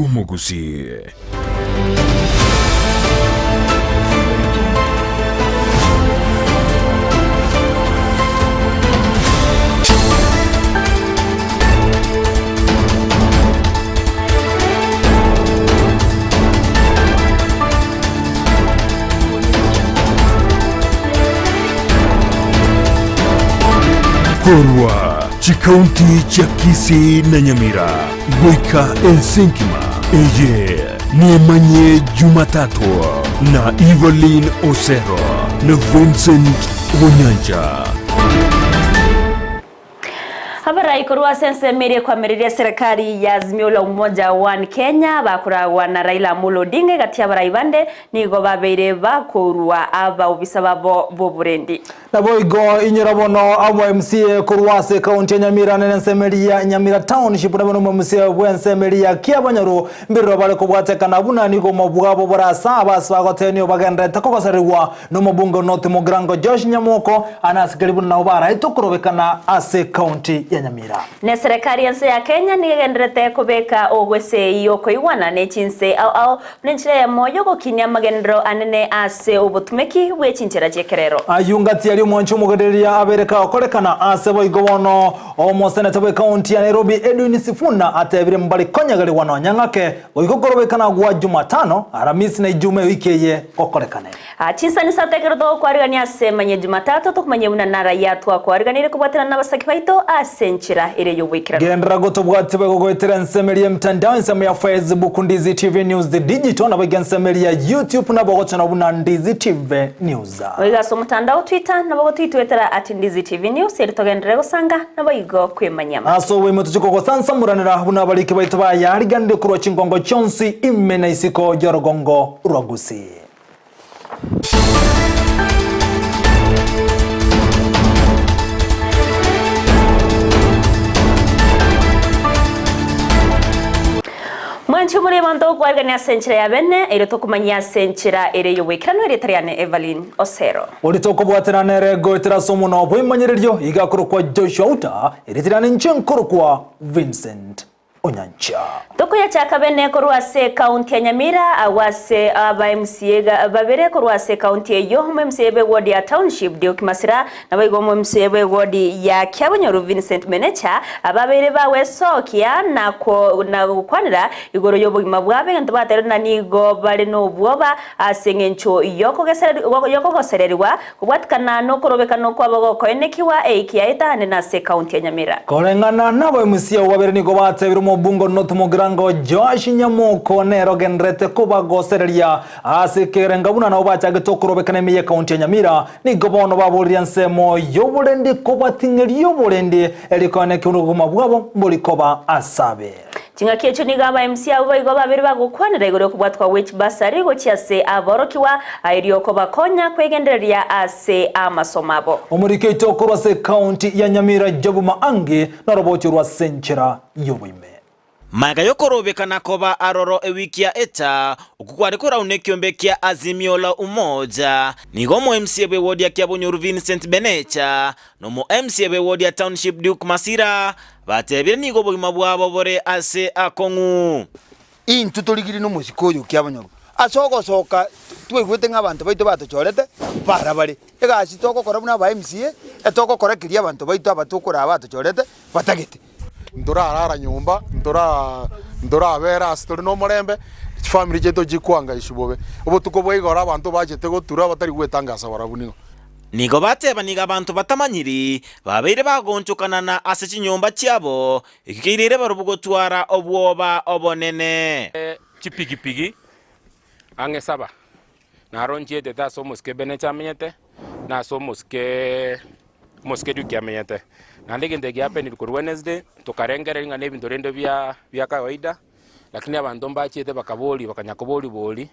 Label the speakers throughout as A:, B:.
A: Omogusii. Korwa chikaunti chia Kisii na Nyamira goika ense engima, eye nemanye Jumatatu na Evelyn Osero na Vincent Onyancha.
B: Abarai korwa ase ensemo eria ekwamireria eserekari ya Azimio la Umoja One Kenya bakoragwa na Raila Amolo Odinga egati y'abarai bande nigo babeire bakorua abaobisa babo b'oborendi.
C: Naboigo inyora bono abo MCA korwa ase ekaunti ya Nyamira nere ensemo eria ya Nyamira Township nabo nomo MCA bw'ensemo eria ya Kiabonyoru mbirero bare kobwatekana buna nigo omo bwabo bore ase aba ase bagotenio bagendererete kogoserigwa nomobunge o North Mugirango Josh Nyamoko ane ase keri buna nabo baraete okorobekana ase ekaunti ya Nyamira.
B: Ne serekari y'ense ya Kenya nigo egendererete kobeka ogwesei y'okoigwana ne chinse ao ao Buna enchera eyemo y'ogokinia amagenderero anene ase obotumeki bwe chinchera chi'ekerero.
C: Ayio ngati aria omwanchi omogendereria abeire kagokorekana ase boigo bono omoseneta bw'ekaunti ya Nairobi Edwin Sifuna atebire mbare konyegerigwa nonya ng'ake goika okorobekana gwa Jumatano, Aramisi na Ijumaa ewiki eye gokorekane.
B: Chinsanisa ekero togokwarigania ase manye Jumatatu tokomanya buna naraia twakwariganirie kobwaterana nabasaki baito ase enchera ere y'oboikeranu.
C: Genderera gotobwatia boigo goetera ensemo eria y'emtandao, ensemo ya Facebook Ndizi TV News The Digital, naboigo ensemo eria ya YouTube nabo ogochora buna Ndizi TV News.
B: Boigo ase omotandao Twitter nabo gotwitwetera at Ndizi TV News erio togenderere gosanga naboigo kwemanyia amang'ana.
C: Ase oboime tochie kogosansamoranera buna abariki baito bayariganirie korwa chingongo chionsi ime na isiko y'orogongo rwa Gusii.
B: Mwanche omore abanto okwarigania ase enchera ya bene, erio tokomanyia ase enchera ere y'oboikeranu erieta riane Evelyn Osero.
C: Oria tokobwatana nere goetera ase omonwa bw'emanyererio iga akorokwa Joshua Uta, erieta riane inche nkorokwa Vincent. Onyancha.
B: Tokoyachaka bene korwa ase ekaunti ya Nyamira agwo ase aba MCA babere korwa ase ekaunti eyio, omo MCA bwe ward ya Township Dioki Masira naboigo omo MCA bwe ward ya Kiabonyoru Vincent Menecha ababeire bagwesokia na na gokwanera igoro y'obogima bwabo egento baterire na nigo bare nobwoba ase eng'encho yokogosererigwa Kobwatikana nokorobekana okwabo gokoenekigwa eiki ya Etahane na ase ekaunti ya Nyamira.
C: Koreng'ana n'abaemusia abwo babere nigo batebire omobungo North Mugirango Joash Nyamoko nere ogendererete kobagosereria ase ekerenga buna nabo bachagete okorobekana ime y'ekaunti ya Nyamira. Nigo bono baboririe ensemo y'oborendi kobating'eria oborendi erio koenekia buna obogima bwabo mbori koba asabe.
B: Chingaki echio nigo aba-MC abwo boigo babere bagokwanera igoro y'okobwatwa gwe chibasari gochia ase aborokigwa, erio kobakonya kwegendereria ase amasomo abo.
C: Omoriki oito korwa ase ekaunti ya Nyamira Job Maangi noroboti orwa ase enchera y'oboime.
D: Magega y'okorobekana koba aroro ewiki ya eta, okwo kware korauna ekiombe kia Azimio la Umoja, nigo omo-MCA bw'ewodi ya Kiabonyoru Vincent Benecha na omo-MCA bw'ewodi ya Township Duke Masira Batebire nigo obogima bwabo bore ase akong'u.
E: Intwe torigirie nomosike oyo kiabonyorwa ase ogosoka twaigwete ng'a abanto baito batochorete barabare. Egasi togokora buna aba MCA, etogokora keria abanto baito aba tokoraa batochorete batagete.
F: Ntorarara nyomba, ntoraa ntorabera ase tore nomorembe, chifamiri chiaito chikwangaishwa bobe. Obotuko bwa igoro abanto bachete gotura batari gwetangasa barabwo nigo.
D: Nigo bateba nigo abanto batamanyiri babeire bagoonchokanana ase chinyomba chiabo, ekio keirire barobwo gotwara obwoba obonene.
G: Chipigipigi ang'e saba naro nchietete ase omosike Ebenezer amenyete, na ase omosike omosike Duke amenyete. Naende egento eke giapenire korwa Wednesday, tokarengereria ng'a nebinto rende bia bia kawaida. Lakini abanto mbachiete bakaboria, bakanya koboria-boria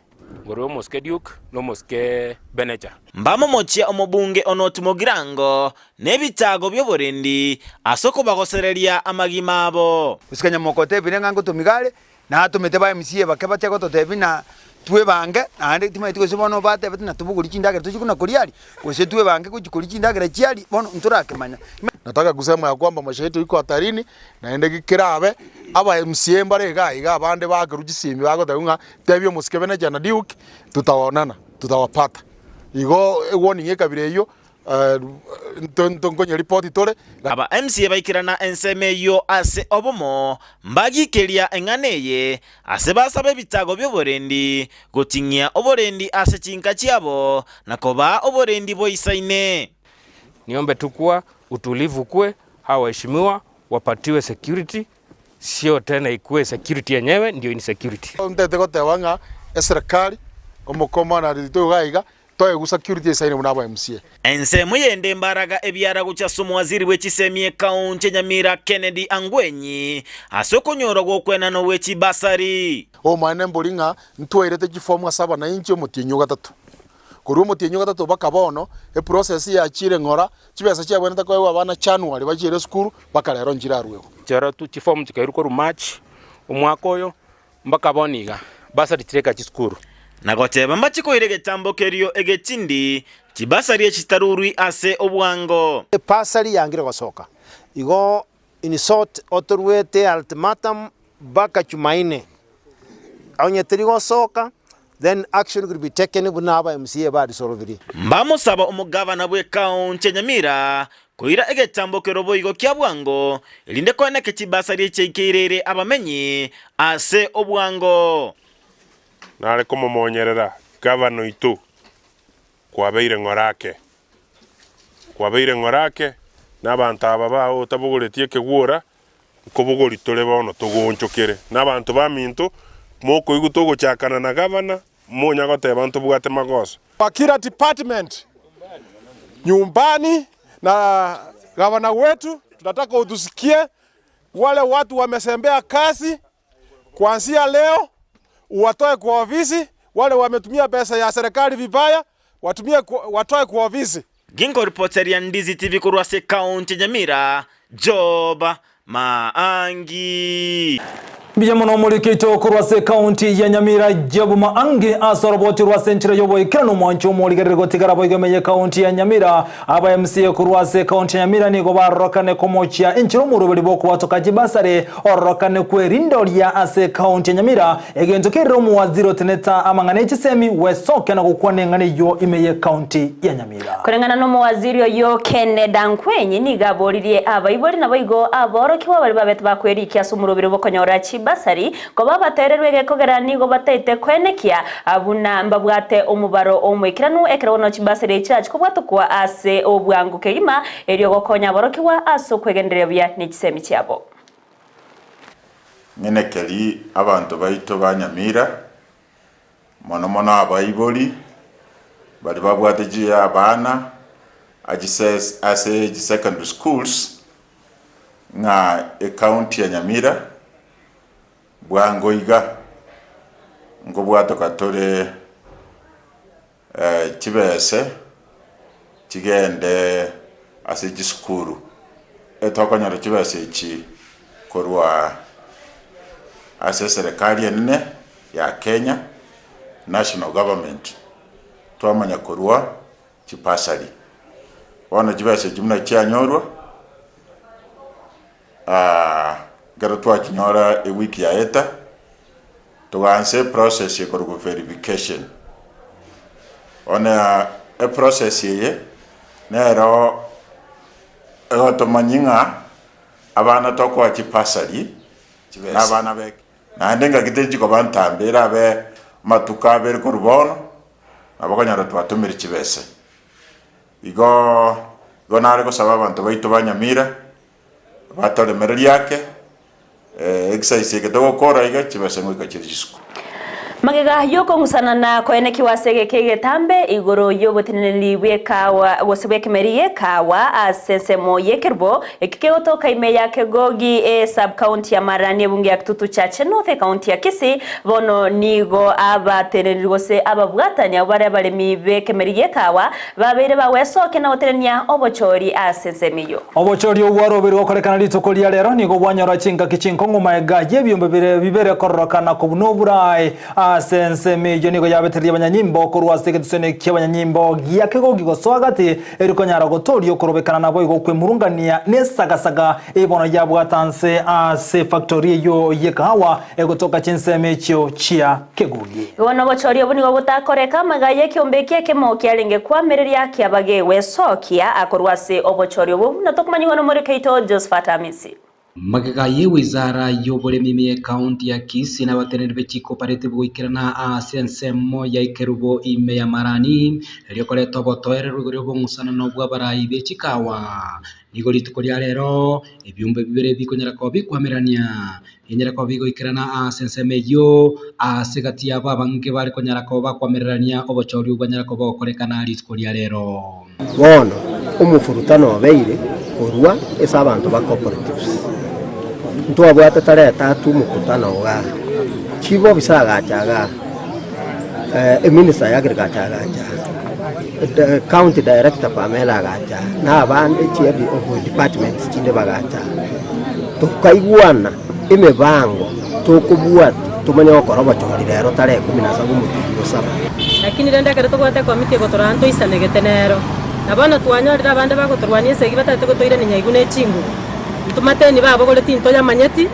G: igoro y'omosike Duke na omosike Benecha.
D: Mbamomochie omobunge o North Mugirango nebitaago bi'oborendi ase okobagosereria amagima abo.
E: Gose nyamoka otebire ng'a ngotomiga are, natomete ba MCA bake bache gototebia ng'a twebange, naende timanyeti gose bono batebete ng'a tobogorie chindagera tochie buna koria aria, gose twebange gochia koria chindagera chia aria, bono ntorakemanya.
F: Nataka kusema ya kwamba maisha yetu iko hatarini, naende kerabe aba MCA mbare iga iga abande bakerwa chisimi bagoteba ng'a tebia omosike Beneja na Duke tutaonana, tutawapata. Igo ewarning ekabira eyio nkonye ripoti tore.
D: Aba MCA baikerana ensemo eyio ase obomo, mbagikeria eng'ana eye, ase basaba ebitago bi'oborendi, goting'ia oborendi ase chinka chiabo, na kobaa oborendi boisaine.
G: Niombe tu kuwa utulivu ukue, hawa waheshimiwa wapatiwe security, sio tena ikuwe security yenyewe ndio insecurity.
F: Ntete goteba ng'a eserekari, omokomana oito iga iga, Toegwe security esaine buna aba MCA.
D: Ensemo yende mbaraga ebiara gochia ase omowaziri bwe chisemi ekaunti ya Nyamira Kennedy Angwenyi ase okonyorwa gw'okwenanwa gwe chibasari.
F: Obomaene mbori ng'a ntwairete chifomu ase abanainchi omotienyi o gatato. Korwa omotienyi o gatato mpaka bono, eprocess yachiire ng'ora, chibesa chiabwenerete koegwa abana January bachiire esukuru mpaka rero nchirarwegwe.
G: Chero chifomu chikairwa korwa March omwaka oyo Mpaka bono iga, basari chireka chisukuru.
D: Na goteba mbache koira egetambo kerio egetindi, chibasari echi chitarurwi ase obwango.
H: Ebasari yangire gosoka igo in short otoruete ultimatum mpaka Jumaine onye teri gosoka then action will be taken buna aba MCA ba dissolvirie.
D: Mbamosaba omogavana bw'ekaunti ya Nyamira Koira egetambo keroboigo kia bwango, erinde koeneke chibasari echiaikeire abamenyi ase obwango.
I: Nare komomonyerera gavana oito, kwabeire ng'ora ake, kwabeire ng'ora ake, na abanto aba bao otabogoretie ekegwora, nkobogori tore bono togoonchokere. Na abanto baminto, mokoigwa togochakana na gavana, monya goteba ntobwate magoso.
J: Kwa kila department nyumbani na gavana wetu, tunataka utusikie. Wale watu wamesembea kazi kuanzia leo uwatoe kwa ofisi. Wale wametumia pesa ya serikali vibaya watumie, watoe kwa ofisi.
D: Ginkoripoteria Ndizi TV korwa ase ekaunti ya Nyamira, Job Maangi.
C: Mbuya mono omoriki oito korwa ase ekaunti ya Nyamira Job Maangi ase oroboti rwa ase enchera y'oboikeranu omwancho omorigereri gotigara boigo ime y'ekaunti ya Nyamira. Aba MCA korwa ase ekaunti ya Nyamira nigo barorokane komochia enchera omoroberi bw'okobwatoka chibasari ororokane kwerindoria ase ekaunti ya Nyamira egento kerire omowaziri oteneta amang'ana echisemi gwesokia na gokwana eng'ana eyio ime y'ekaunti ya Nyamira.
B: Koreng'ana nomowaziri oyio Kenneth Ankwenyi nigo aboririe abaibori naboigo aborokigwa baria babete bakwerikia ase omoroberi bw'okonyora chibasari koba abatererwa egekogera nigo bataete koenekia buna mbabwate omobaro omoikeranu ekero bono chibasari chirachi kobwatokwa ase obwango kegima erio gokonya aborokigwa ase okwegendereria buya nechisemi chiabo.
K: Ng'enekeri abanto baito ba Nyamira Mono mono abaibori baria babwate abana ase chisecondary schools ng'a ecounty ya Nyamira bwango iga nkobwatoka tore chibese chigende ase chisukuru. Etokonyora chibesa echi korwa ase eserekari enene ya Kenya, national government, twamanya korwa chibasari. Bono chibesa echi buna chianyorwa, ekero twachinyora ewiki yaeta, togaansa eprocess ekorokwa verification. Bono eprocess eye, nero egotomanyia ng'a abana tokoa chibasari, na abana be. Naende engaki tenchi koba ntambe, erabe amatuko abere korwa bono, nabo okonyora twatomire chibese. Igo igo nare gosaba abanto baito ba Nyamira, batoremererie ake, exercise eke togokora iga, chibese ngoika chire chisukuru.
B: Magega y'okong'usanana koenekiwa ase egeka egetambe igoro y'oboteneneri bw'ekawa gose bw'ekemeri gi'ekawa ase ensemo y'ekerubo eki kegotoka ime ya Kegogi e sub-county ya Marani ebunge ya Kitutu Chache North ecounty ya Kisii bono nigo abateneneri gose ababwatani abwo bare abaremi b'ekemeri gi'ekawa babeire bagwesokia na gotenenia obochori ase ensemo eyio.
C: Obochori obwo bwarobeirwe gokorekana rituko ria rero nigo bwanyora chingaki chinkong'u magega y'ebiombe bire bibere kororokana kobuna oboraai. Ase ensemo eyio nigo yabetereria abanyanyimbo korwa ase egetusene ki'abanyanyimbo gia kegogi gosoa gati, eri konyara gotoria okorobekana naboigo okwemurungania nesagasaga eye bono yabwata nse ase efactori eyio y'ekahawa egotoka chinsemo echio chia kegogi.
B: Bono obochori obo nigo botakoreka amaiga y'ekeombe eke ekemo kiarenge koamereria kiaba gegwesokia korwa ase obochori obwo buna tokomanyigwa nomoriki oito Josephat Amisi.
L: Magega y'ewizara y'oboremi ime y'ekaunti ya Kisii na abateneneri be chikooperative goikerana ase ensemo ya Ekerubo ime ya Marani erio koreta obotoereru igoro y'obong'usanano bw'abarai be chikawa. Nigo rituko ria rero ebiombe bibere bikonyara koba bikwamerania binyare koba bigoikerana ase ensemo eyio ase egati yabo abange bare konyara koba bakwamererania obochori obwo bwanyara koba bogokorekana rituko ria rero.
M: Bono omofurutano obeire korwa ase abanto ba cooperatives. Ntwabwate tarehe tatu omokutano igaa, chief officer agacha igaa, eminister ya agriculture agacha igaa, county director Pamela agacha igaa, na abande chief of departments chinde bagacha igaa. Tokaigwana emebango tokobwatia tomanye gokora obochori rero tarehe ikomi na saba omotienyi o saba.
N: Lakini rende ekero tobwate ekomiti egotorora ntoisanegete nero. Na bono twanyorire abande bagotorwania esegi batagete gotoirania nyaigu ne chinguru. Ntomateni babogoreti ntoyamanyeti,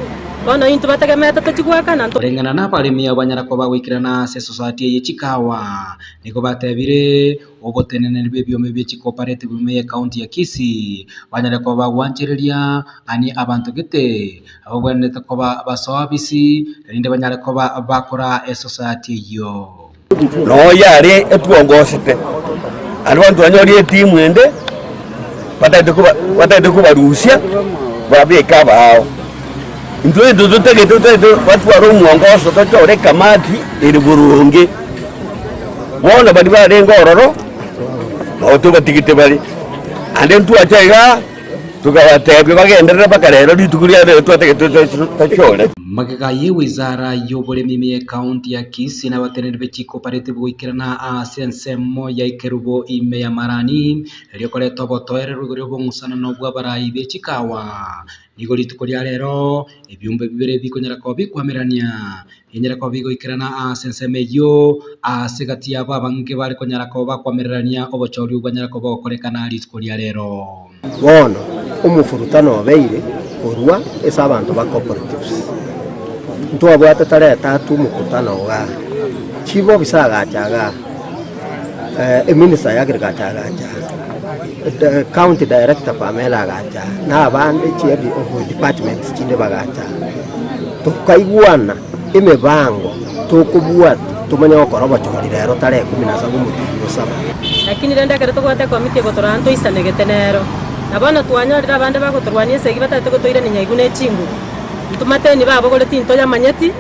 N: bono intwe bategemeete tochie goakana.
L: Koreng'ana nabaremi abo banyara koba goikerana ase esosayati eye chikawa, nigo batebire Oboteneneri bw'ebioma bie chikooperative ime y'ecounty ya Kisii banyare koba bagwanchereria ani abanto gete ababwenerete koba basoa bisi erinde banyare koba bakora esociety eyio.
O: Noyo are etuongosete, aria abanto banyorire etimu ende batagete koba batagete kobarusia babeke abaao. Intwe egento totagete totagete batware omwongoso tochore ekamati ere boronge. Bono baria barenge ororo, nabo tobatigete bare, naende ntwacha igaa, tokabatebia bagenderere mpaka rero rituko ria rero twatagete tochore.
L: Magega y'ewizara y'oboremi ime y'ecounty ya Kisii na abateneneri be chikooperative goikerana ase ensemo ya Ekerubo ime ya Marani erio koreta obotoereru igoro y'obong'usanano bw'abarai be chikawa. Nigo rituko ria rero ebiombe bibere bikonyara koba bikwamerania Binyare koba bigoikerana ase ensemo eyio, ase egati yabo abange bare konyara koba bakwamererania obochori obwo bwanyara koba bogokorekana rituko ria rero.
M: Bono omofurutano obeire korwa ase abanto ba cooperatives. Ntwabwate tarehe tatu omokutano igaa, chief officer agacha igaa, eminister ya agriculture agacha igaa, county director Pamela agacha igaa, na abande chief of departments chinde bagacha igaa. Tokaigwana emebango tokobwatia tomanye gokora obochori rero tarehe ikomi na saba omotienyi o saba.
N: Lakini rende ekero tobwate ekomiti egotorora ntoisanegete nero. Na bono twanyorire abande bagotorwania esegi batagete gotoirania nyaigu ne chinguru. Ntomateni babogoreti ntoyamanyeti,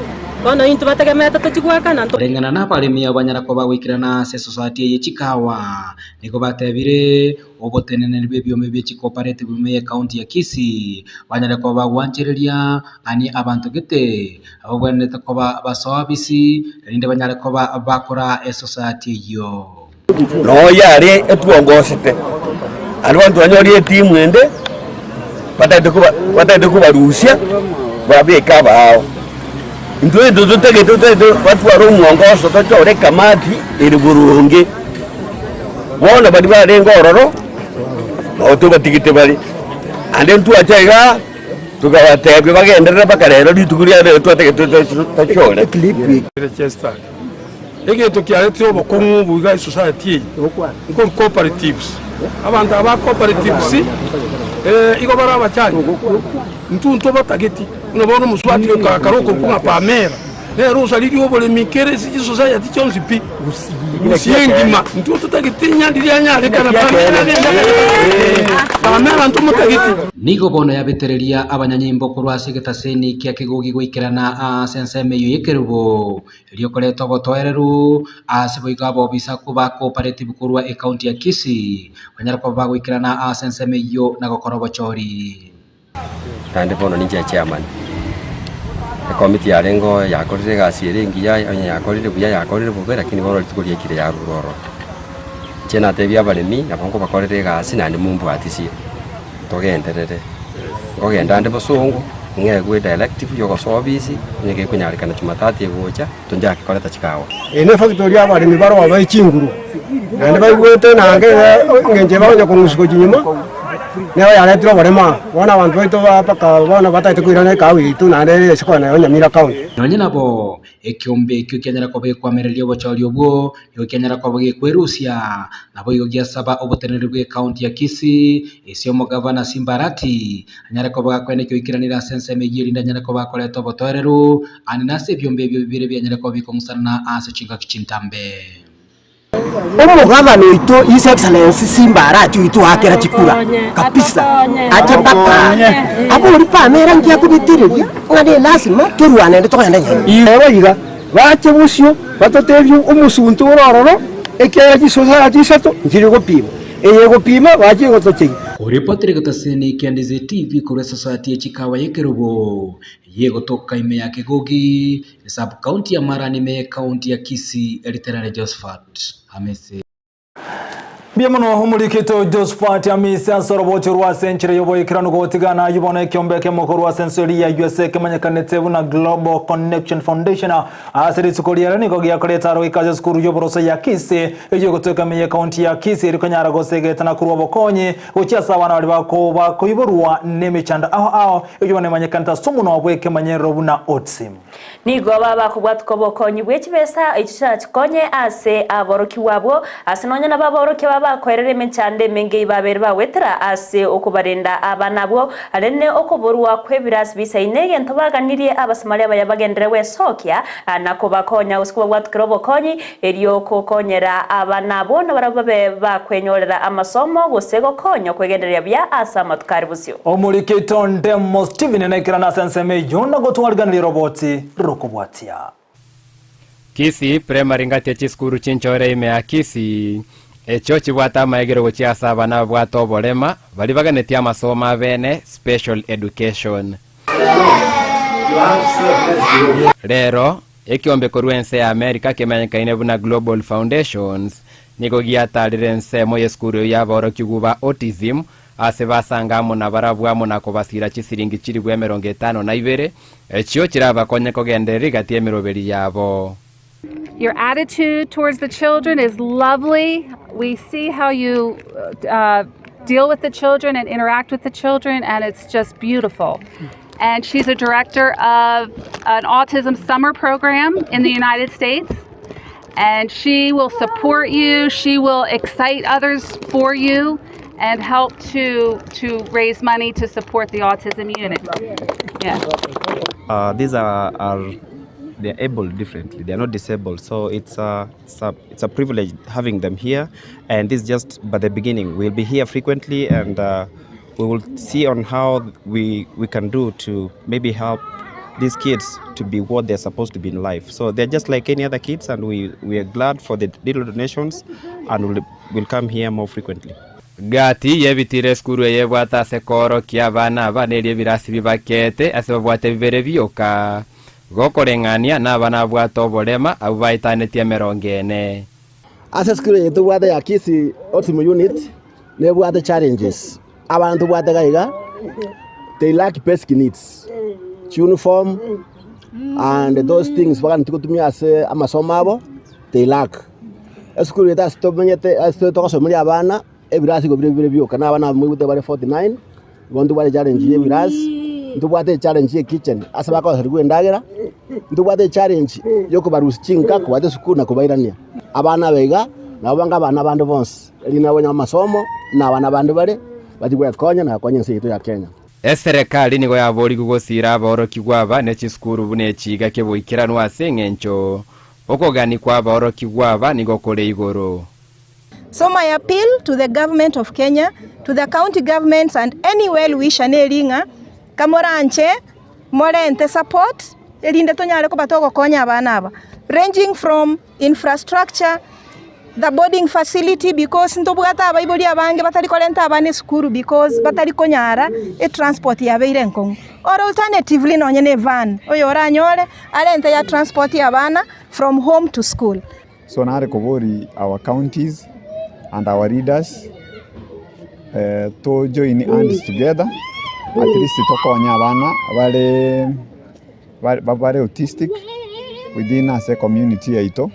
N: bono intwe bategemeete tochie goakana.
L: Koreng'ana nabaremi abo banyara koba goikerana ase esosayati eye chikawa, nigo batebire Oboteneneri bw'ebioma bie chikooperative ime y'ecounty ya Kisii banyare koba bagwanchereria ani abanto gete ababwenerete koba basoa bisi erinde banyare koba bakora esociety eyio.
O: Noyo are etuongosete, aria abanto banyorire etimu ende batagete koba batagete kobarusia babeke abaao. Intwe egento totagete totagete batware omwongoso tochore ekamati ere boronge. Bono baria barenge ororo, nabo tobatigete bare, naende ntwacha igaa, tokabatebia bagenderere mpaka rero rituko ria rero twatagete tochore.
J: Registered. Egento kiaretire obokong'u obo iga esociety eye nkoru cooperatives. Abanto aba ba cooperatives igo bare abachani, intwe ntobatageti buna bono omosubati okakara okorokwa ng'a Pamela. Nere osaririe oboremi kera ase chisosayati chionsi pi, gusii engima. Intwe totagete inya riria anyarekana Pamela ntomotageti.
L: Nigo bono yabetereria abanyanyimbo korwa ase egetaseni kia kegogi goikerana ase ensemo eyio y'ekerubo, erio koreta obotoereru ase boigo abobisaku ba cooperative korwa ecounty ya Kisii banyare koba bagoikerana ase ensemo eyio na gokora obochori.
P: Naende bono ninche chairman. Ekomiti yarenge oo yakorire egasi ere engiya onye yakorire buya yakorire bobe lakini bono rituko riaikire yarure ororo. Inche natebia abaremi nabo nkobakorera egasi naende mombwatisie, togenderere. Nkogenda nde bosongo. Ng'egwe edirective ya ogosoa obisi, onye gekonyarekana Jumatatu egocha, tonchake koreta chikawa.
Q: Eye nefactory y'abaremi baroo bae chinguru, naende baigwete nange eng'encho bagonya kong'usu gochia nyuma, nero yaretire oboremo aa. Bono abanto baito ba mpaka bono batagete koirana ekahawa yaito naende ere ase kogenda Nyamira county.
L: Nonye nabo, ekeombe ekio kianyara koba gekoamereria obochori obwo, nigo kianyara koba gekwerusia. Naboigo giasaba oboteneneri bw'ecounty ya Kisii, ase omogavana Simba Arati, anyare koba gakoenda ekioikeranire ase ensemo eyio erinde anyare koba akoreta obotoereru, aande nase ebiombe ebio bibere bianyare koba bikong'usanana ase chingaki chintambe.
Q: Omogavana oito His Excellency Simba Arati oyio twaakera chikura kabisa ache mpaka abori Pamela nki akobetereria ng'a ne lasima torwane ende togende nyomba.
R: Eba iga, bache bosio batotebie omosunte ore ororo, ekiagera chisosara chisato nchiri gopima, eye egopima bachie gotochegia.
L: Oripotire getaseni kia Ndizi TV korwa esosayati ye chikawa y'ekerubo yegotoka ime ya Kegogi, Sub-county ya Marani ime y'ecounty ya Kisii, Riterare Josephat Hamisi.
C: Mbuya mono omorikito Josephat Amisi ase orobocho rwa ase enchera y'oboikeranu gotigana ayio bono ekiombe ekemo korwa ase ense eria ya USA kemanyekanete buna Global Connection Foundation ase rituko riaye nigo giakorete aro goika ase esukuru y'oboroso ya Kisii eyio egotoka ime y'ecounty ya Kisii eri konyara gosegetana korwa obokonyi gochia ase abana baria bako bakoiborwa nemechando ao ao eyio bono emanyekanete ase omonwa bw'ekemanyerero buna autism.
B: Nigo babakobwatuka obokonyi bwe chibesa echio chirachikonye ase aborokigwa abwo, ase nonya nabo aborokia babakoerera emechando emenge eyio babeire bagwetera ase okobarenda abana abwo, arende okoborwa kw'ebirasi bisaine egento baganirie Abasamaria abaya bagenderere gwesokia na kobakonya gose kobabwatukera obokonyi, erio gokonyera abana abwo nabarabwo babe bakwenyorera amasomo gose gokonywa kwegendereria buya ase amatuko are bosio.
C: Omorikito Ndemo Stephen naikerane ase ensemo eyio na gotwariganiria roboti rokobwatia.
S: Kisii Primary ngati ye chisukuru chinchore ime ya Kisii, echio chibwate amaegero gochia ase abana babwate oborema baria baganetie amasomo abene, special education. Rero, ekiombe korwa ense ya America kemenyekaine buna Global Foundations nigo giatarire ensemo y'esukuru eyio y'aborokigwa ba autism Ase basanga amo nabarabwo amo na kobasiira chisiringi chilifu 52, echio chirabakonye kogenderera egati y'emeroberi yabo.
T: Your attitude towards the children is lovely. We see how you uh, deal with the children and interact with the children, and it's just beautiful. And she's a director of an autism summer program in the United States. And she will support you, she will excite others for you, and help to, to raise money to support the autism unit. Yeah.
U: These are, are they are able differently. They are not disabled, so it's a, it's a, it's a privilege having them here. And this is just but the beginning. We'll be here frequently, and uh, we will see on how we we can do to maybe help these kids to be what they're supposed to be in life. So they're just like any other kids, and we, we are glad for the little donations, and we'll, we'll come here more frequently.
S: Gati y'ebitiiro esukuru eye ebwate ase koorokia abana aba neria ebirasi bibakete ase babwate bibere bioka, gokoreng'ania nabana babwate oborema abwo baetanetie emerongo ene.
V: Ase esukuru eye tobwate ya Kisii Autism Unit nebwate challenges, abana tobwate iga iga they lack basic needs, chiuniform and those things baganeti gotumia ase amasomo abo they lack. Esukuru eye ase tomenyete ase togosomeria abana, ebirasi igo bire bire bioka na abana moigwete bare 49, igo ntobwate challenge ya ebirasi, ntobwate echallenge ya ekitchen ase bakoserigwa endagera, ntobwate echallenge ya okobarusia chinka kobata esukuru na kobairania. Abana aba iga, nabo banga abana bande bonsi, erinde nabo banyore amasomo buna abana bande bare, bachie gwekonya na gokonya ense yaito ya Kenya.
S: Eserekari nigo yaborigwe gosiira abaorokigwa aba ne chisukuru buna echiga ki'oboikeranu ase engencho okogania kw'abaorokigwa aba nigo kore igoro.
W: So my appeal to the government of Kenya, to the county governments and any well wisher neri ng'a kamoranche morente support erinde tonyare koba togokonya abana aba ranging from infrastructure, the boarding facility because ntobwate abaibori abange batari korenta abana esukuru because batari konyara etransport yabeire enkong'u or alternatively nonye na evan oyoranyore arente ya transport ya abana from home to school.
X: So nare kobori our counties and our leaders to join hands together. At least tokonye abana bare bare autistic within ase ecommunity yaito.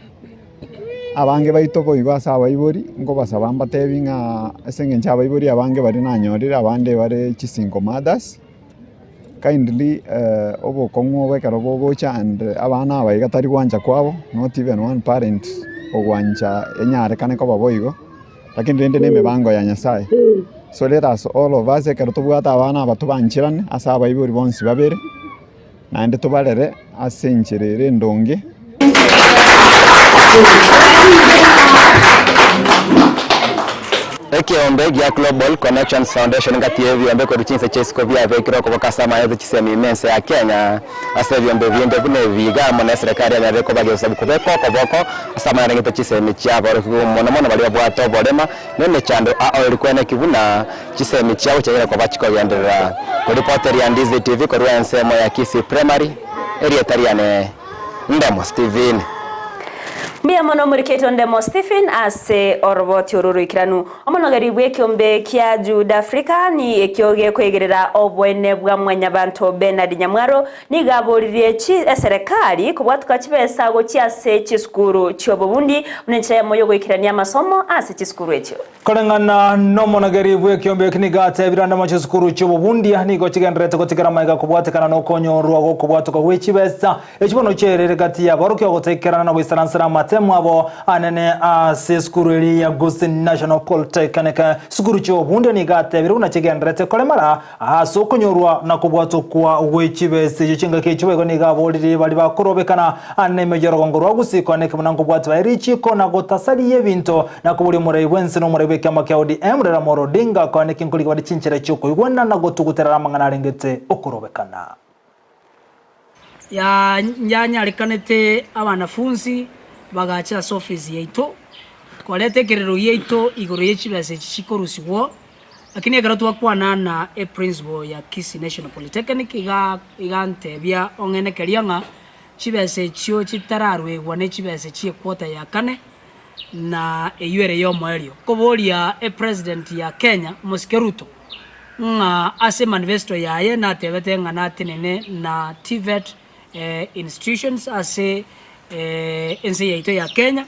X: Abange baito boigo ase abaibori, nkobasaba mbatebi ng'a ase eng'encho abaibori abange baria nanyorire abande bare chisingle mothers, kindly obokong'u obo ekero bogocha and abana aba iga tari gwancha kwabo, not even one parent ogwancha enyarekane koba boigo, lakini rende na emebango ya Nyasaye. So let us all of us ekero tobwate abana aba tobancherane ase abaibori bonsi babere. Naende tobarere ase enchera ere endonge.
A: Ekeombe gia Global Connections Foundation ngati y'ebiombe korwa chinse chia isiko biabekirwe okoboko ase amaete chisemi ime ense ya Kenya. Ase ebiombe binde buna ebi iga amo na eserekari yanyarire kobagia obosabu kobeka okoboko ase amayarengete chisemi chiaborokigwe mono mono baria babwate oborema na emechando ao eri kweneki buna Chisemi chiabo chiaira koba chikogenderera. Koripoteria Ndizi TV korwa ensemo ya Kisii Primary, erieta riane Ndemo Stephen.
B: Mbuya mono omoriketwe Ndemo Stephen ase oroboti oru roikeranu. Omonogeri bw'ekiombe kia Jude Africa ni ekio gekoegerera oboene bwa mwanyabanto Bernard Nyamwaro Nigo aboririe chi eserekari kobwatuka chibesa gochia ase chisukuru chi'obobundi buna enchera eyemo y'ogoikerania amasomo ase chisukuru echio.
C: Koreng'ana nomonogeri bw'ekiombe eki nigo atebire ande mono chisukuru chi'obobundia nigo chigendererete gotigera amaiga kobwatekana nokonyorwa gokobwatoka gwe chibesa echi bono chiaerire gati y'aborokigwa gotaikerana na goisaransera amatemo abo anene ase esukuru eria ya Gusii National Polytechnic. Sukuru chi'obobundia nigo atebire buna chigendererete koremara Ase okonyorwa na kobwatokwa gwe chibesa echio chingaki echio boigo nigo aboririe baria bakorobekana ane emeyio y'orogongo rwa Gusii koaneke buna nkobwati baye richiiko na gotasaria ebinto na koboria omorai bw'ense na omorai bw'ekiama kia ODM Raila Amolo Odinga koaneke nkorigia bare chinchera chi'okoigwana na gotuguterera amang'ana arengete okorobekana.
E: Yanyarekanete abanafunsi bagacha ase ofisi yaito koreta ekerero giaito igoro ye chibesa echi chikorusigwa. Lakini ekero twakwana na eprinciple ya Kisii National Polytechnic iga igantebia ong'enekeria ng'a chibesa echio chitararwegwa ne chibesa chie quarter ya kane na eyio ere yomoerio. Nkoboria epresident ya Kenya Omosike Ruto ng'a ase emanifesto yaye natebete ng'a natenene na TVET institutions ase ense yaito ya Kenya.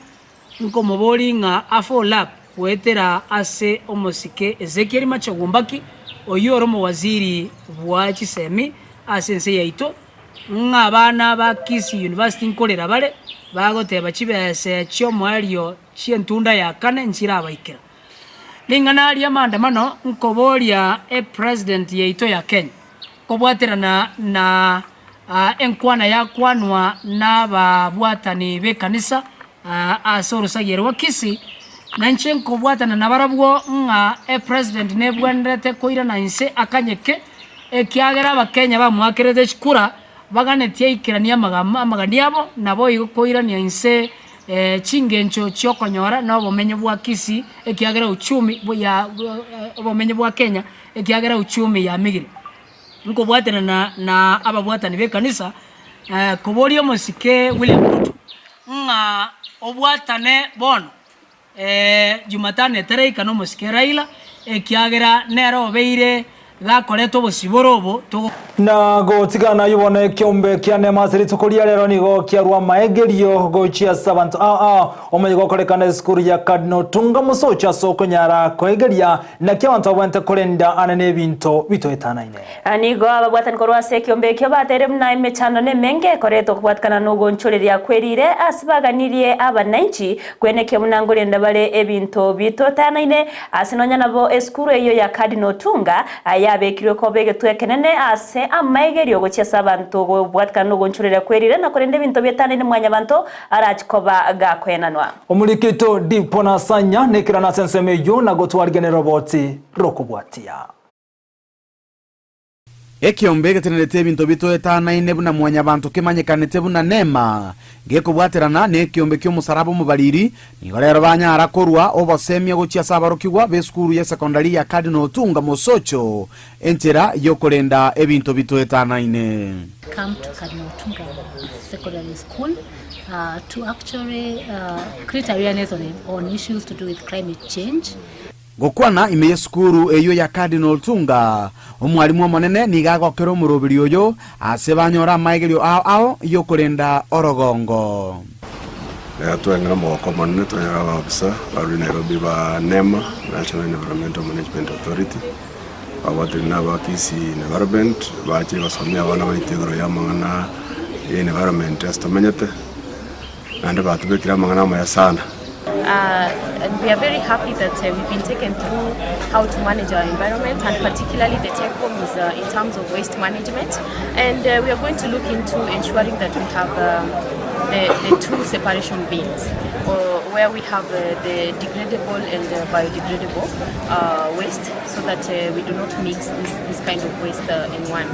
E: Nkomoboria ng'a afollow up goetera ase omosike Ezekiel Machogu Mbaki, oyio ore omowaziri bwa chisemi ase ense yaito, ng'a abana ba Kisii University nkorera bare, bagoteba chibese chi'omoerio chi'entunda ya kane nchirabaikera. Ring'ana ri'amaandamano nkoboria epresident yaito ya Kenya kobwaterana na enkwana yakwanwa nababwatani b'ekanisa ase orosagia rwa Kisii, nainche nkobwatana nabarabwo ng'a epresident nebwenerete koirana inse akanyeke, ekiagera abakenya bamoakerete chikura baganetie aikeranie amagani abo, naboigo koirania inse chingencho chi'okonyora na obomenyo bwa Kisii, ekiagera uchumi ya obomenyo bwa Kenya, ekiagera uchumi yamigire. Nkobwaterana na ababwatani b'ekanisa, koboria omosike William Ruto ng'a obwatane bono Jumatano etaraika nomosike Raila, ekiagera nere obeire gakoreta obosibore obo togo.
C: Na gotigana ayio bono ekeombe kia Neema ase rituko ria rero nigo kiarua amaegerio gochia ase abanto ao ao omonye gokorekana esukuru ya Cardinal Tunga Mosocho ase okonyara koegeria naki abanto babwenerete korenda ane nebinto bitoetanaine.
B: Nigo ababwatani korwa ase ekeombe ekio bateire buna emechando nemenge ekoretwa kobwatikana nogonchoreria kwerire ase baganirie abananchi kwenekia buna nkorenda bare ebinto bitotanaine ase nonya nabo esukuru eyio ya Cardinal Otunga yabekirwe koba egetwe ekenene ase amaegerio gochia ase abanto kobwatikana nogonchoreria kwerire na korenda ebinto bietanaine mwanyabanto arachi koba gakoenanwa.
C: Omorikito Dipo Nasanya nekerana ase ensemo eyio na gotwarigia neroboti rokobwatia.
F: Ekeombe egetenerete ebinto bitoetanaine buna mwanyabanto kemanyekanete buna Neema, gekobwaterana nekeombe ki'omosaraba omobariri, nigo rero banyara korua obosemia gochia ase abarokigwa b'esukuru y'esekondari ya Cardinal Otunga Mosocho enchera y'okorenda ebinto bitoetanaine.
G: Come to Cardinal Otunga Secondary School to actually create awareness on issues to do with climate change.
F: Gokwana ime y'esukuru eyio ya Cardinal Tunga, omwalimu omonene nigo agokera omoroberi oyo ase banyore amaegerio ao ao y'okorenda orogongo.
D: Rero tweng'e nomogoko omonene twanyora abaofisa barure Nairobi ba NEMA, National Environmental Management Authority, babwatire na aba Kisii Environment, bache gosomia abana baito igoro y'amang'ana ya environment ase tomenyete, naende batobekire amang'ana amaya sana.
H: And we are very happy that we've been taken through how to manage our environment and particularly the take home is in terms of waste management and we are going to look into ensuring that we have the, the two separation bins or where we have the degradable and the biodegradable waste so that we do not mix this, this kind of waste in one.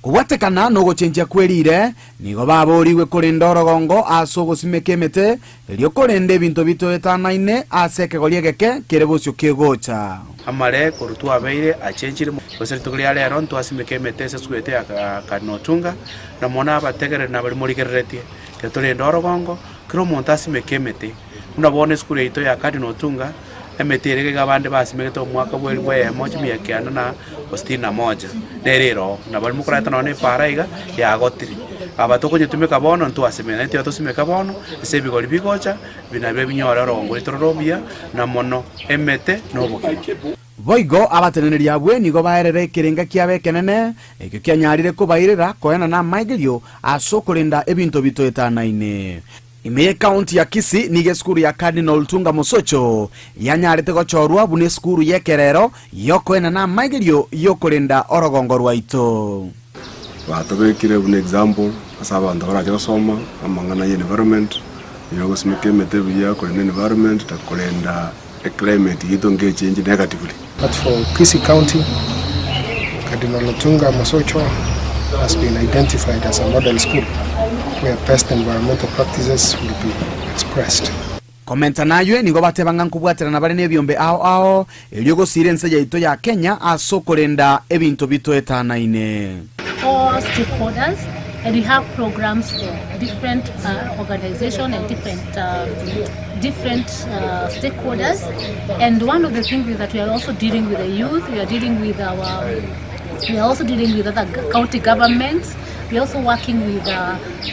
F: Kobwatekana nogochenchia kwe riire, nigo baboorigwe korenda orogongo ase ogosimeka emete, erio korenda ebinto bitoetanaine ase ekegori egeke kere bosio kegocha.
I: Amare korwa twabeire achenchire, gose rituko ria rero ntwasimeka emete ase esugete ya Cardinal Otunga, na mono abategereri na baria morigereretie, tiga torende orogongo, kera omonto asimeke emete. Buna bono esukuru yaito ya Cardinal Otunga, emete ere iga abande basimegete omwaka bwa elifu eyemo chimia kianda na sitini na moja, nere ere oo. Na baria mokoreta nonye na epaara iga, yagotire. Aba tokonyetumeka bono ntwasemire, naende tiga tosimeka bono, ase ebigori bigocha, nabio binyore orogongo rwaito rore obuya, na mono emete na obogima.
F: Boigo abateneneri abwo nigo baerere ekerenga kiabo ekenene, ekio kianyarire kobairera koenana amaigerio ase okorenda ebinto bitoetanaine. Ime y'Ekaunti ya Kisii nigo esukuru ya Cardinal Tunga Mosocho yanyarete gochorwa buna esukuru y'ekerero y'okoenana amaigerio y'okorenda orogongo rwaito.
D: Batobekire buna example ase abanto barache gosoma amang'ana ya environment, ya ogosimeka emete buya, korenda environment na korenda eclimate yaito nkechange negatively.
K: But for Kisii County, Cardinal Otunga Mosocho has been identified as a model school where best environmental practices will be expressed.
F: Komenta naywe nigo bateba ng'a nkobwaterana bare nebiombe ao ao erio gosiira ense yaito ya Kenya ase okorenda ebinto bitoetanaine.
G: all stakeholders and we have programs for different organization and different different stakeholders and one of the things is that we are also dealing with the youth we are dealing with our we are also dealing with other county governments we are also working with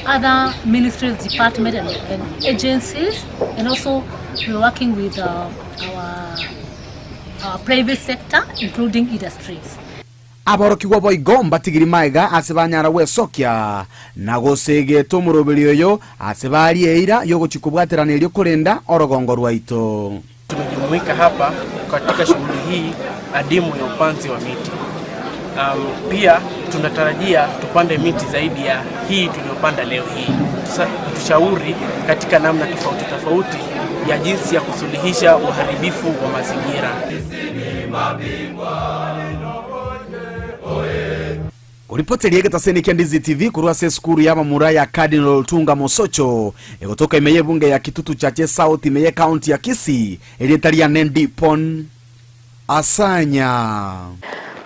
G: other ministries department and, and agencies and also we are working with our, our private sector including industries
F: Aborokigwa boigo mbatigiri magega ase banyara gwesokia na gosegeta omoroberi oyo ase barie eira y'ogochia kobwaterana erio korenda orogongo rwaito.
Y: Tumejumuika hapa katika shughuli hii adimu ya upanzi wa miti. Pia tunatarajia tupande miti zaidi ya hii tuliyopanda leo hii. Kutushauri katika namna tofauti tofauti ya jinsi ya kusuluhisha uharibifu wa mazingira.
F: Koripoteria egetaseni kia Ndizi TV korwa ase esukuru y'abamura ya Cardinal Otunga Mosocho egotoka ime y'ebunge ya Kitutu Chache South ime y'ecounty ya Kisii, erieta riane Ndipon Asanya.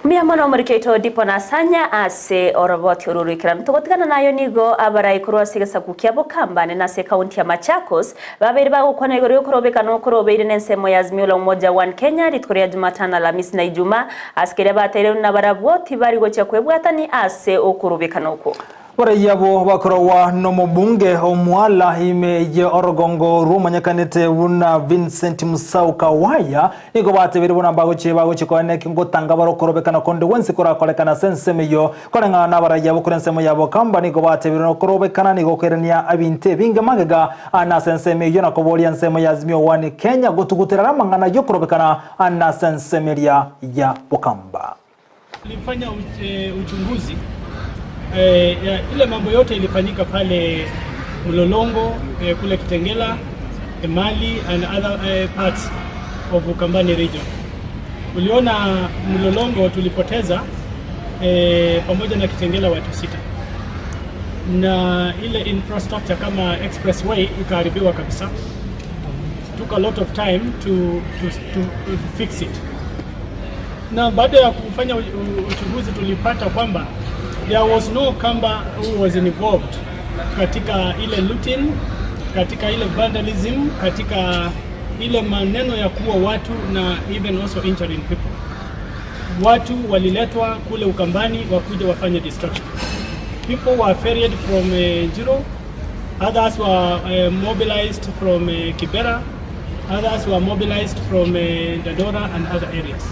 B: Mbuya mono omoriki oito Dipon Asanya ase oroboti oru roikeranu. Togotigana nayo nigo abarai korwa ase egesaku kia Bokambane na ase ekaunti ya Machakos babeire bagokwana igoro yokorobekana okorobeire na ensemo ya Azimio la Umoja One Kenya rituko ria Jumatano, Alhamisi na Ijumaa ase keria bateire buna barabwo tibari gochia kwebwatani ase okorobekana okwo.
C: Baraiyo abwo bakorogwa nomobunge omwala ime ye orogongo rwomanyekanete buna Vincent Musau Kawaya nigo batebire buna mbagochie bagochia koeneki ngotanga barokorobekana konde gwensi korakorekana ase ensemo eyio koreng'ana na abaraiyo abwo kore ensemo yabo kamba nigo batebire nokorobekana nigo koirania ebinto ebinge magega ane ase ensemo eyio na koboria ensemo ya Azimio One Kenya gotuguterera amang'ana yokorobekana ane ase ensemo eria ya Bokamba.
Z: Tulifanya uchunguzi ya ile mambo yote ilifanyika pale Mlolongo kule Kitengela, Emali and other parts of Ukambani region. Uliona Mlolongo tulipoteza pamoja na Kitengela watu sita, na ile infrastructure kama expressway ikaharibiwa kabisa. Took a lot of time to fix it na baada ya kufanya uchunguzi tulipata kwamba there was no Kamba who was involved katika ile looting, katika ile vandalism, katika ile maneno ya kuua watu na even also injuring people. Watu waliletwa kule Ukambani wakuja wafanye destruction. People were ferried from Njiro, others were mobilized from Kibera, others were mobilized from Dandora and other areas.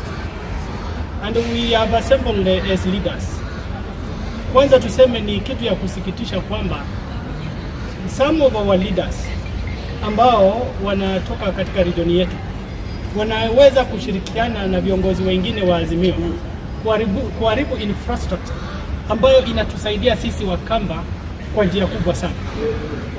Z: And we have assembled as leaders. Kwanza tuseme ni kitu ya kusikitisha kwamba some of our leaders ambao wanatoka katika region yetu wanaweza kushirikiana na viongozi wengine wa Azimio kuharibu infrastructure ambayo inatusaidia sisi Wakamba kwa njia kubwa sana.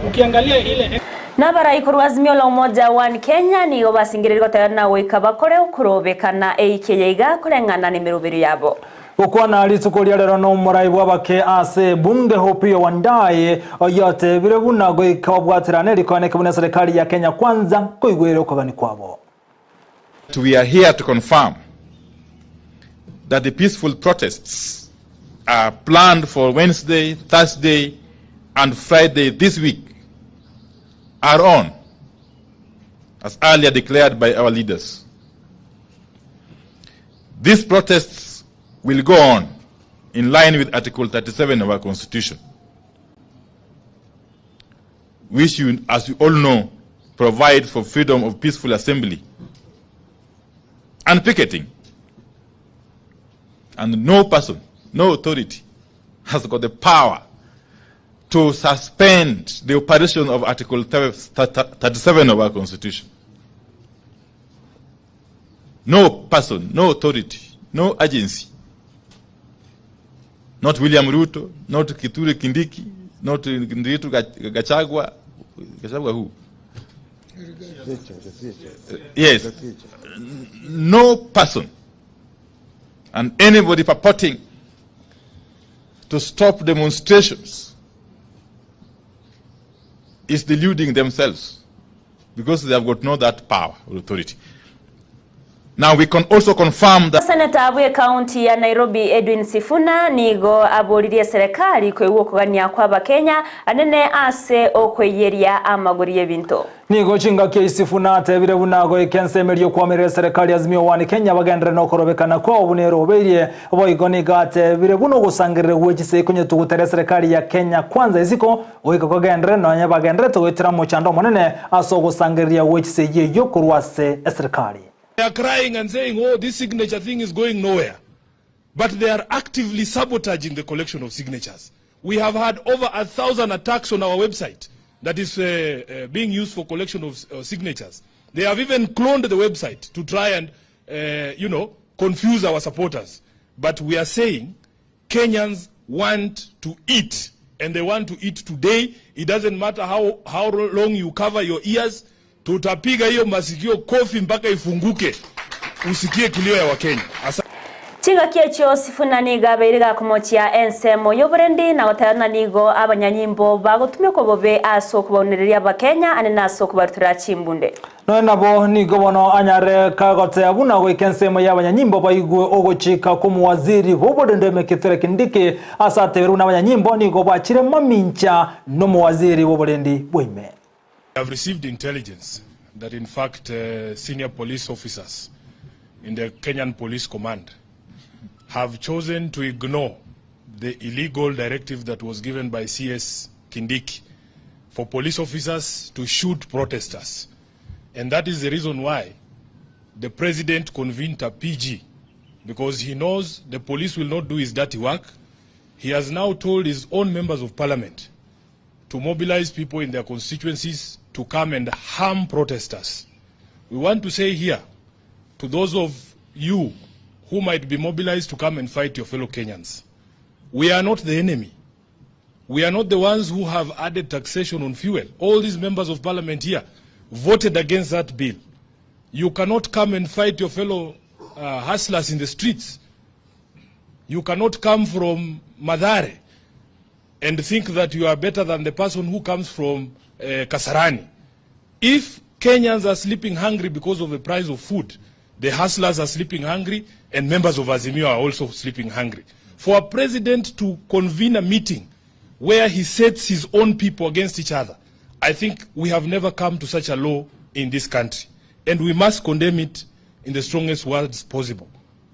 Z: Ukiangalia ile
B: Nabarai korwa Azimio la Umoja One Kenya nigo basingirerie goteba na goika bakore okorobekana eike yaiga koreng'ana na emeroberi yabo.
C: Gukwana rituko ria rero no murai bwabake ase bunge Opiyo Wandayi oyotebire buna goika babwaterane rikoaneke buna serikali ya Kenya Kwanza koigwere okogani kwabo.
J: We are here to confirm that the peaceful protests are planned for Wednesday, Thursday, and Friday this week are on, as earlier declared by our leaders. These protests will go on in line with Article 37 of our Constitution, which, as you all know, provides for freedom of peaceful assembly and picketing. And no person, no authority has got the power to suspend the operation of Article 37 of our Constitution. No person, no authority, no agency, not William Ruto, not Kithure Kindiki, not Ndiritu Gachagua, Gachagua who? Yes. No person and anybody purporting to stop demonstrations is deluding themselves because they have got no that power or authority. Now we can also confirm that
B: Seneta abwe kaunti ya Nairobi Edwin Sifuna nigo aboririe serikali koigwa okogania kwa abakenya anene ase okweyeria amagori y'ebinto.
C: Nigo chingaki Sifuna atebire buna goika ensemerio okwamerera serikali Azimio One Kenya bagendere na okorobekana kwabo buna erobeirie boigo nigo atebire buna ogosangerera gwe chiseko nyetugutere serikali ya Kenya Kwanza isiko goika kogendere nonya bagenderete goetera mochando omonene ase ogosangereria gwe chisegi eywo korwa ase eserikali.
M: They are crying and saying, oh, this signature thing is going nowhere. But they are actively sabotaging the collection of signatures. We have had over 1,000 attacks on our website that is being used for collection of signatures. They have even cloned the website to try and confuse our supporters. But we are saying Kenyans want to eat, and they want to eat today. It doesn't matter how long you cover your ears. Tutapiga hiyo masikio kofi mpaka ifunguke, usikie kilio ya Wakenya.
B: Chingaki echio Sifuna nigo abeire gakomochia ensemo y'oborendi na gotebana nigo abanyanyimbo bagotumia okobobe ase okobaunereria abakenya ane ase okobarutura chimbunde.
C: Noe nabo nigo bono anyare kagotea buna goika ensemo y'abanyanyimbo baigwe ogochika kw'omuwaziri bw'oborende Kithure Kindiki ase ateberwe na abanyanyimbo nigo bwachire mamincha n'omuwaziri bw'oborendi bwaime.
M: I have received intelligence that in fact senior police officers in the Kenyan Police Command have chosen to ignore the illegal directive that was given by CS Kindiki for police officers to shoot protesters. And that is the reason why the president convened a PG, because he knows the police will not do his dirty work. He has now told his own members of parliament to mobilize people in their constituencies to come and harm protesters. We want to say here to those of you who might be mobilized to come and fight your fellow Kenyans, we are not the enemy. We are not the ones who have added taxation on fuel. All these members of parliament here voted against that bill. You cannot come and fight your fellow hustlers in the streets. You cannot come from Mathare and think that you are better than the person who comes from Kasarani. If Kenyans are sleeping hungry because of the price of food, the hustlers are sleeping hungry, and members of Azimio are also sleeping hungry. For a president to convene a meeting where he sets his own people against each other, I think we have never come to such a law in this country. And we must condemn it in the strongest words possible.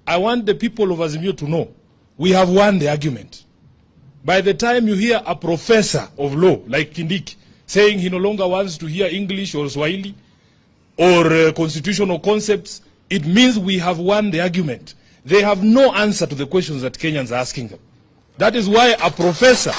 M: I want the people of Azimio to know we have won the argument. By the time you hear a professor of law like Kindiki saying he no longer wants to hear English or Swahili or constitutional concepts, it means we have won the argument. They have no answer to the questions that Kenyans are asking them. That is why a professor,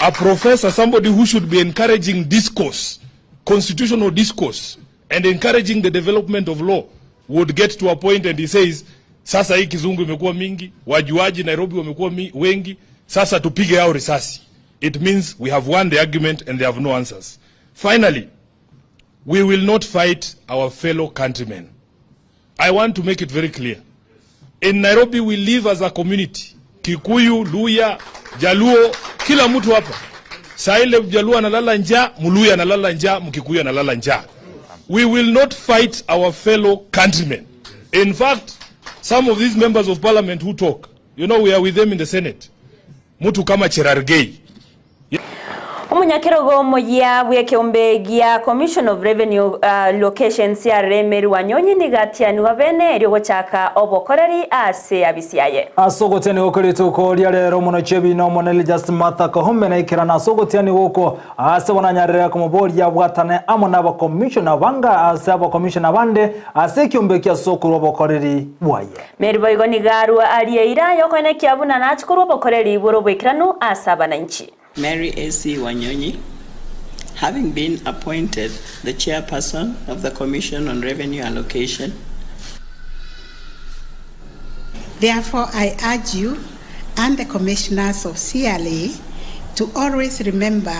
M: a professor, somebody who should be encouraging discourse, constitutional discourse, and encouraging the development of law, would get to a point and he says, sasa hii kizungu imekuwa mingi, wajuaji Nairobi wamekuwa wengi, sasa tupige hao risasi. It means we have won the argument and they have no answers. Finally, we will not fight our fellow countrymen. I want to make it very clear. In Nairobi we live as a community. Kikuyu, Luya, Jaluo, kila mtu hapa. Saa ile Jaluo analala njaa, Mluya analala njaa, Mkikuyu analala njaa. We will not fight our fellow countrymen. In fact, some of these members of parliament who talk, we are with them in the Senate. Mtu kama Cherargei.
B: Omonyakerogo omoyia bw'ekeombe gia Commission of Revenue Allocation CRA Mary Wanyonyi nigo atianiwa bene erio gochaka obokoreri ase abisi aye.
C: Ase ogotiani goko rituko ria rero omonochi ebina omonene Justin Martha Koome naikerana ase ogotiani goko ase bonanyarire komoboria abwatane amo na abakomishona banga ase abakomishona bande ase ekiombe kia ase okorwa obokoreri bwaye.
B: Mary boigo nigo arwa arieira yokoenekia buna nachi korwa obokoreri bore oboikeranu ase abananchi.
L: Mary A.C. Wanyonyi, having been appointed the chairperson of the Commission on Revenue Allocation.
N: Therefore, I urge you and the commissioners of CRA to always remember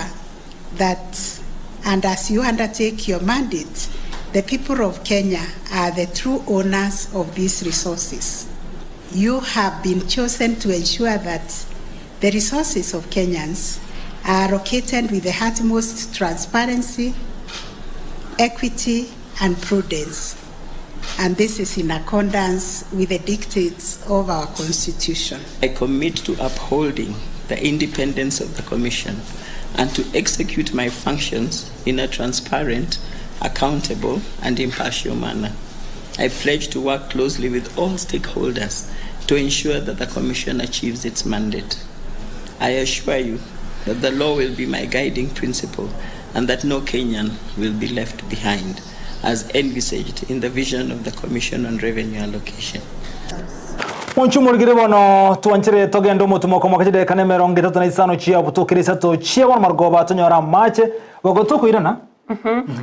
N: that, and as you undertake your mandate, the people of Kenya are the true owners of these resources. You have been chosen to ensure that the resources of Kenyans are allocated with the utmost transparency, equity, and prudence. And this is in accordance with the dictates of our Constitution.
L: I commit to upholding the independence of the Commission and to execute my functions in a transparent, accountable, and impartial manner. I pledge to work closely with all stakeholders to ensure that the Commission achieves its mandate. I assure you that the law will be my guiding principle and that no Kenyan will be left behind, as envisaged in the vision of the Commission on Revenue Allocation.
C: Monchumurigire bono twanchere togenda omotumo komo kachideka na emerongo etato na isano chia obutukire isato chia bono marogoba tonyora amache gogotokoirana.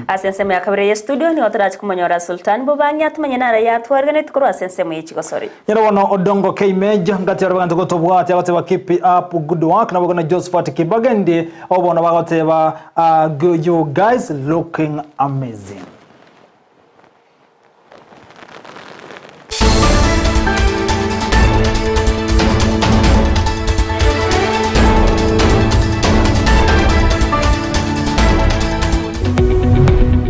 B: Ase ensemo ya kabere ya studio nigo torachi komonyora Sultan Bobangi atumanye nara yatwarganeti korwa ase ensemo ya chigosori.
C: Nyoro bono Odongo K Major ngati abaganto gotobwate abateba keep up good work nabo na Josephat Kibagendi obono bagoteba you guys looking amazing.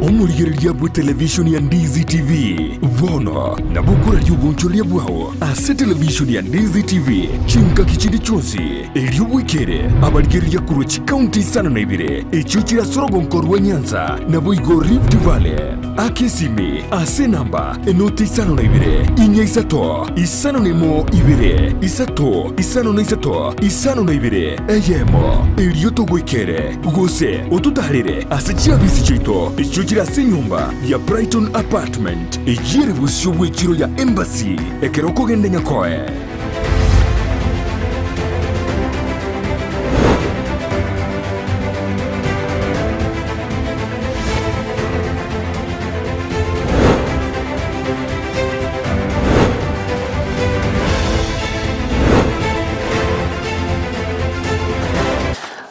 O: Omorigereria bwe television ya Ndizi TV bono nabo okoraria obonchoreria bwao ase television ya Ndizi TV chingaki chinde chionsi erio bwekere abarigereria korwa chikaunti isano na ibere echio chire ase orogonko rwa Nyanza naboigo Rift Valley. Aka esimi ase enamba enoti isano na ibere inya isato isano na emo ibere isato isano na isato isano na ibere eyemo erio togoikere gose ototarere ase chiabisi chiaito echio chire ase enyomba ya Brighton Apartment eyio ere bosio bw'echiro ya Embassy ekero okogenda Nyakoe.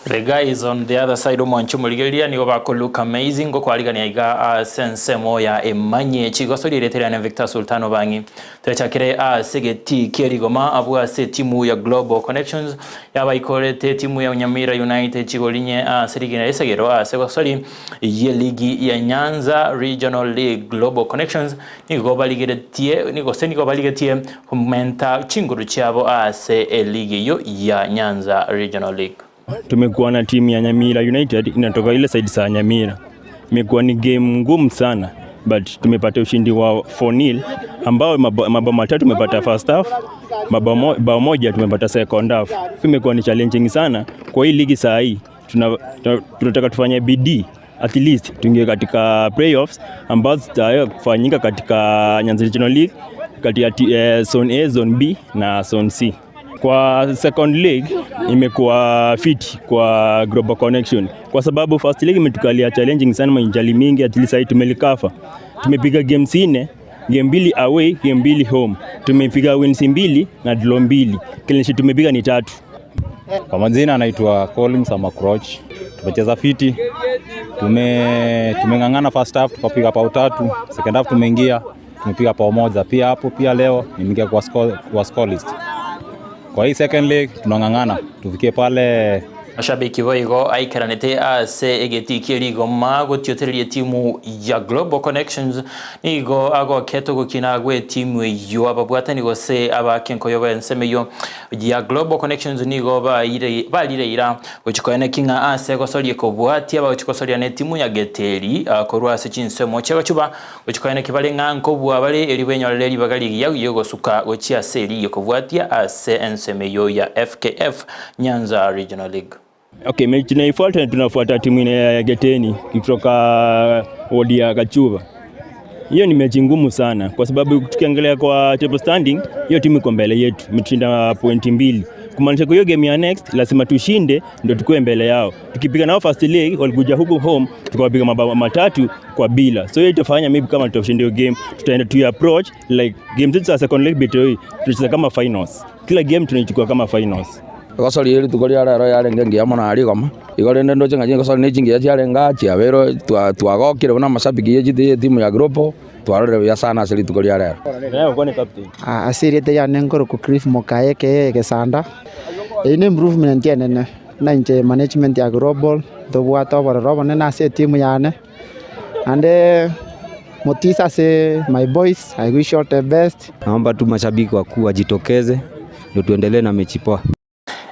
P: The guys on the other side omwancho morigereria nigo bako look amazing gokwarigania iga ase ensemo ya emanye chigoso rireterane Victor Sultan Obangi twechakire ase geti kierigoma abwo ase timu ya Global Connections yabaikorete timu ya Nyamira United chigolinye ase rigina esegero ase gosori ye ligi ya Nyanza Regional League Global Connections nigo baligeretie nigo se nigo baligetie komenta chinguru chiabo ase eligi yo ya Nyanza Regional League.
Q: Tumekuwa na timu ya Nyamira United inatoka ile side za Nyamira. Imekuwa ni game ngumu sana. but tumepata ushindi wa 4-0 ambao mabao matatu tumepata first half, mabao bao moja tumepata second half. Imekuwa ni challenging sana kwa hii ligi saa hii. Tunataka tufanye bidii at least tuingie katika playoffs ambazo zitafanyika katika Nyanza Regional League kati ya zone A, zone B na zone C. Kwa second league imekuwa fit kwa Global Connection kwa sababu first league imetukalia challenging sana, mainjali mingi, at least sasa tumelikafa. Tumepiga games nne, game mbili away, game mbili home. Tumepiga wins mbili na draw mbili. Clean sheet tumepiga ni tatu.
R: Kwa majina anaitwa Collins Amakroch. Tumecheza fiti, tumeng'ang'ana first half tukapiga pao tatu, second half tumeingia tumepiga pao moja pia hapo pia leo nimeingia kwa score list. Kwa hii second leg tunang'ang'ana tufikie pale.
P: Mashabiki boigo aikaranete ase egeti kia rigoma gotiotereria timu ya Global Connections nigo agoketwo gokina gwe timu eyo ababwatani gose abakenkoyo benseme eyo ya Global Connections nigo barireira gochikoene king'a ase gosoria kobwatia bagochikosoria ne timu ya Geteri korwa ase chinsemo chiagochuba gochikoene kibare ng'a nkobua bare eri benyorere ribaga rigiya gosuka gochia ase eriyo kobwatia ase ensemo eyo ya FKF Nyanza Regional League.
Q: Okay, mechi tunaifuata, tunafuata timu ya Geteni kutoka wodi ya Kachuva. Hiyo ni mechi ngumu sana kwa sababu tukiangalia kwa table standing, hiyo timu iko mbele yetu, imetushinda pointi mbili. Kumaanisha kwa hiyo game ya next lazima tushinde ndio tukue mbele yao. Tukipiga nao first leg walikuja huku home tukawapiga mabao 3-0. So hiyo itafanya maybe kama tutashinda hiyo game, tutaenda tu approach like game zetu za second leg BTO tutacheza kama finals. Kila game tunaichukua kama finals.
S: Gosori eri tuko ria rero yarenge ngiya mono aria igoma igo rende ndoche ng'a chingosori na echingiya chiarenge achia bero twagokire buna amashabiki ya etimu ya Global twarorire buya sana ase rituko ria rero.
T: Ase erieta yane nkorokwa Cliff Mokaye eke Gesanda, eyio na improvement enene buna inche management ya Global ntobwate obororo obonene ase etimu yane, naende motisha ase my boys, I wish all the best.
W: Naomba tu mashabiki wakuu wajitokeze ndio tuendelee na mechi poa.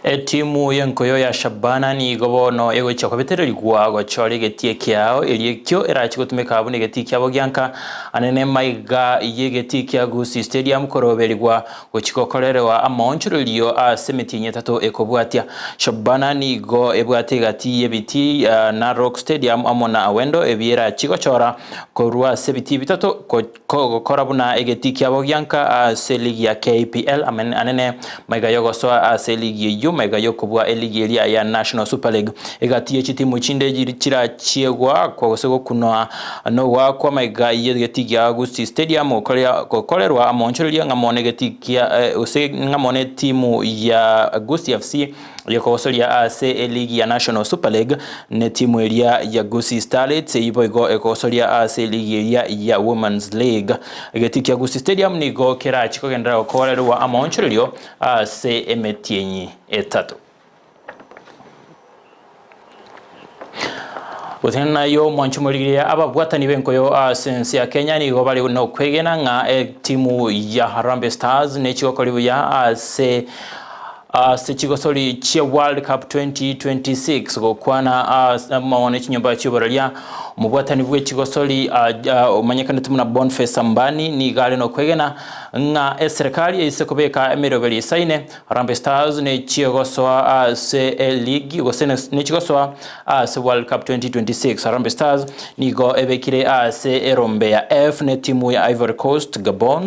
P: Etimu yenkoyo ya Shabana nigo bono egochia kobetererigwa gochora egeti ekiao erio ekio erachi gotumeka buna egeti kiabo gianka anene maiga y'egeti kia Gusii Stadium koroberigwa gochi gokorerewa amaonchorerio ase emetienyi etato ekobwatia. Shabana nigo ebwate egati y'ebiti Narok Stadium amo na Awendo ebi erachi gochora korwa ase ebiti bitato gokora buna egeti kiabo gianka ase ligi ya KPL anene maiga yogosoa ase ligi eyo maiga yokobua eligi eria ya National Super League egati echitimu chinde chirachiegwa kwa gose gokunwa no gwakwa maiga y'egeti gia Gusii Stadium gokorerwa amonchoreria ng'amone egeti kia gose ng'amone timu ya Gusii FC yokogosoria ase eligi ya National Super League ne timu eria ya Gusii Starlets ibo igo ekogosoria ase eligi eria ya Women's League. Egeti kia Gusii Stadium nigo kerachi kogendera gokorerwa amaonchorerio ase emetienyi etato. Gotena nayo mwancho morigiria ababwatani benkoyo ase ensi ya Kenya nigo bari no kwegena ng'a etimu ya Harambee Stars nechigokori buya ase ase chigosori chia World Cup 2026 gokwana maone chinyomba chiboraria omobwatani bwe chigosori omanyekanete muna Boniface Ambani nigo are nokwegena ng'a eserikali eise kobeka emeroberi isaine Harambee Stars nechigosoa ase eligi gose nechigosoa ase World Cup 2026. Harambee Stars nigo ebekire ase erombe ya F ne timu ya Ivory Coast, Gabon.